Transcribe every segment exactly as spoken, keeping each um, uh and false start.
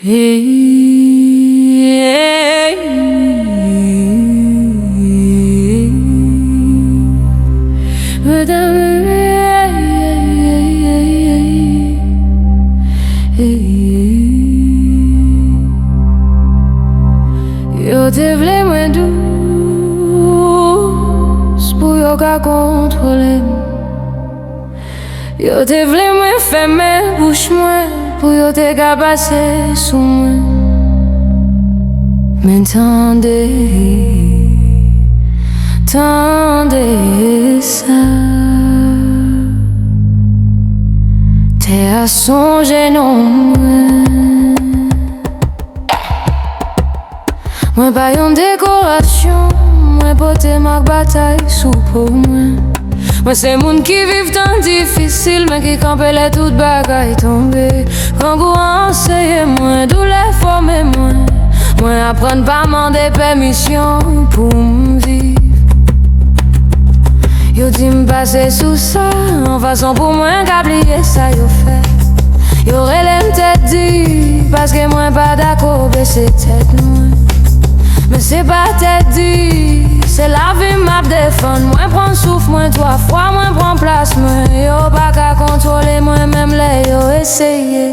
Hey, hey, hey. Yo te vle mwen dous pou yo ka kontwole m. Yo te vle mwen fèmen bouch mwen pou yo te ka pase sou mwen. Men tande, tande sa. Tè a sonje non mwen. Mwen pa yon dekorasyon, mwen pote mak batay sou po mwen. Mwen se moun ki viv tan difisil, men ki kanpe lè tout bagay tonbe. Grangou an anseye mwen, doulè fòme mwen. Mwen aprann pa mande pèmisyon pou m viv. Yo di m pase sou sa, yon fason pou mwen ka bliye sa yo fè. Yo rele m tèt di, paske mwen pa dakò bese tèt mwen. Men se pa tèt di, se lavi m ap defann. Mwen pran souf mwen twa fwa, mwen pran plas mwen. Yo pa ka kontwole mwen, menm lè yo eseye.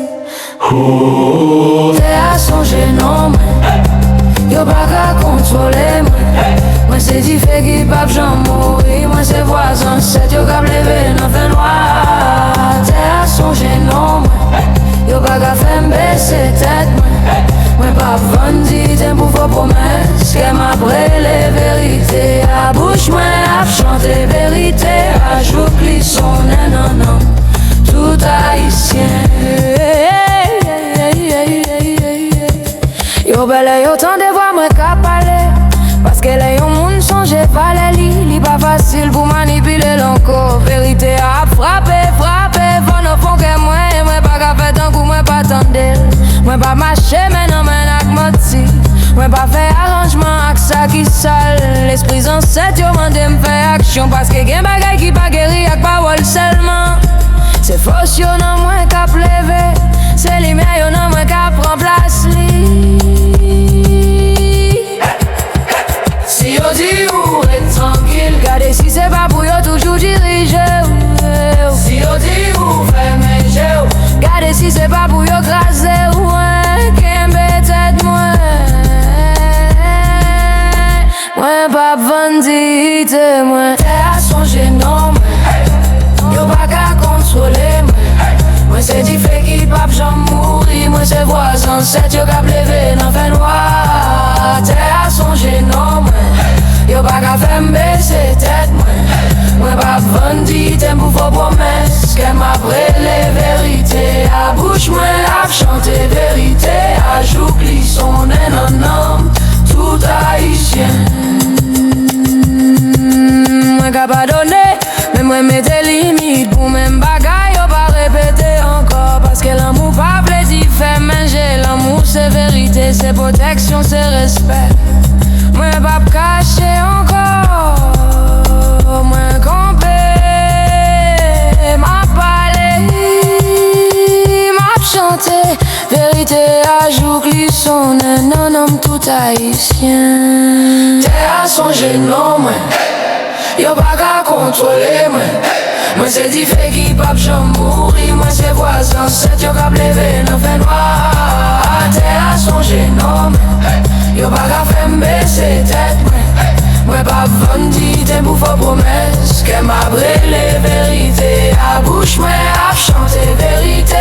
Tè a sonje non mwen. Yo pa ka kontwole mwen. Mwen se dife ki p ap janm mouri. Mwen se vwa zansèt yo k ap leve nan fènwa. Tè a sonje non mwen. Yo pa ka fè m bese tèt mwen. Mwen p ap vann dite m pou fo pwomès. Kè m ap rele verite a. Bouch mwen ap chante verite a. Jouk li sonnen nan nanm tout Ayisyen. Yo pè lè yo tande vwa mwen k ap pale. Paske lè yon moun sonje valè li, li pa fasil pou manipile l ankò. Verite a ap frape, frape fò nan fon kè mwen. E mwen pa ka fè tankou mwen pa tande l. Mwen pa mache men nan men ak manti. Mwen pa fè aranjman ak sa ki sal. Lespri zansèt yo mande m fè aksyon. Paske gen bagay ki pa geri ak pawòl sèlman. Se fòs yo nan mwen k ap leve. Se limyè yo nan mwen k ap pran plas li. Si yo di ou ret trankil, gade si se pa pou yo toujou dirije w. Si yo di ou fèmen je w, gade si se pa pou yo kraze w. Mwen kenbe tèt mwen. Mwen p ap vann diyite mwen. Tè a sonje non mwen. Yo pa ka kontwole mwen. Mwen se dife ki p ap janm mouri. Mwen se vwa zansèt yo k ap leve nan fènwa. Tè a sonje non mwen. Yo pa ka fè m bese tèt mwen. Mwen p ap vann diyite m pou fo pwomès. Kè m ap rele verite a. Bouch mwen ap chante verite a. Jouk li sonnen nan nanm tout Ayisyen. Mwen ka padone, men mwen mete limit pou menm bagay yo pa repete ankò. Paske lanmou pa vle di fèmen je, lanmou se verite, se pwotèksyon, se respè. Mwen p ap kache ankò, mwen kanpe, m ap pale, m ap chante. Verite a jouk li sonnen nan nanm tout Ayisyen. Tè a sonje non mwen. Yo pa ka kontwole mwen. Mwen se dife ki p ap janm mouri. Mwen se vwa zansèt yo k ap leve nan fènwa. Tè a sonje non mwen. Yo pa ka fè m bese tèt mwen. Mwen p ap vann diyite m pou fo pwomès. Kè m ap rele verite a. Bouch mwen ap chante verite